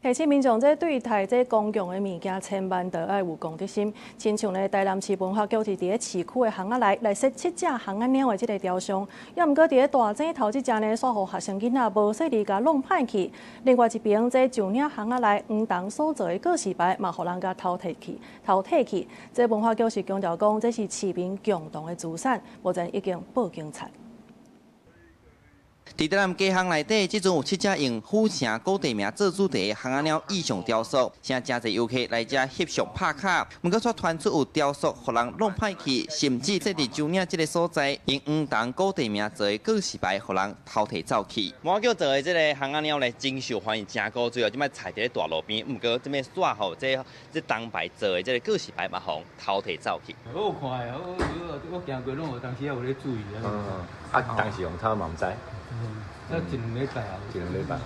提醒民眾，這對待這公共的物件，千萬著愛有公德心。親像呢，台南市文化局是佇咧市區的巷仔內來設七隻尪仔貓的這个雕像，猶毋過佇咧大井頭這隻呢，煞予學生囡仔無細膩共弄歹去。另外一爿這石嶺巷仔內黃銅所做的告示牌，嘛予人共偷提去、偷提去。這文化局是強調講，這是市民共同的資產，目前已經報警察。佇台南街巷內底，這陣有七隻用府城古地名做主題的尪仔貓意象雕塑，現在誠濟遊客來遮翕相拍卡。毋過卻傳出有雕塑予人弄歹去，甚至這佇石嶺這个所在，用黃銅古地名做的告示牌，予人偷提走去。文化局做的這个尪仔貓咧，真受歡迎，誠古錐哦。這擺踩佇咧大路邊，毋過這擺煞予這這銅牌做的這个告示牌嘛，予人偷提走去。我有看的，我我我行過攏有當時有咧注意啊。嗯，啊，當時予偷嘛毋知。嗯，這一兩禮拜啊。一兩禮拜。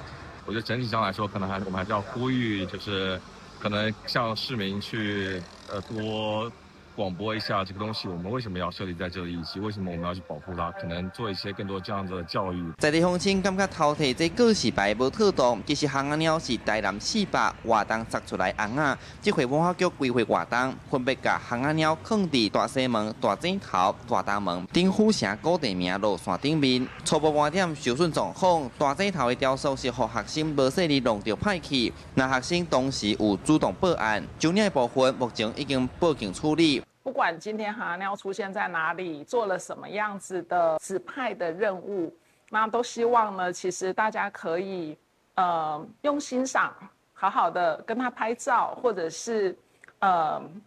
我覺得整體上來說，可能還我們還是要呼籲，就是可能向市民去多廣播一下這個東西，我們為什麼要設立在這裡，以及為什麼我們要去保護它，可能做一些更多這樣子的教育。在地鄉親感覺偷提這告示牌無妥當，其實尪仔貓是台南400活動鑿出來尪仔，這回文化局規劃活動，分別共尪仔貓囥佇大西門、大井頭、大東門頂府城古地名路線頂面。初步盤點受損狀況，大井頭的雕塑是予學生無細膩弄著歹去，若學生當時有主動報案，石嶺的部分目前已經報警處理。不管今天尪仔貓出現在哪裡，做了什麼樣子的指派的任務，那都希望呢，其實大家可以用欣賞，好好的跟他拍照，或者是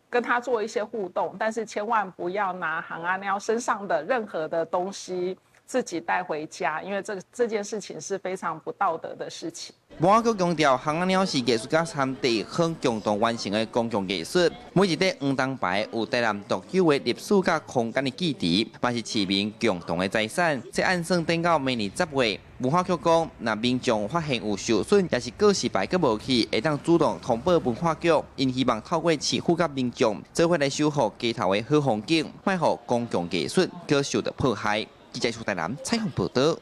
跟他做一些互動，但是千萬不要拿尪仔貓身上的任何的東西自己帶回家，因為這件事情是非常不道德的事情。文化局強調，尪仔貓是藝術家參地方共同完成的公共藝術。每一塊黃銅牌有台南獨有的歷史佮空間的記憶，嘛是市民共同的財產。這按算等到明年10月，文化局講，若民眾發現有受損，抑是告示牌閣無去，會當主動通報文化局。𪜶希望透過市府佮民眾做伙來守護街頭的好風景，莫予公共藝術閣受到破壞。記者出台南採訪報道。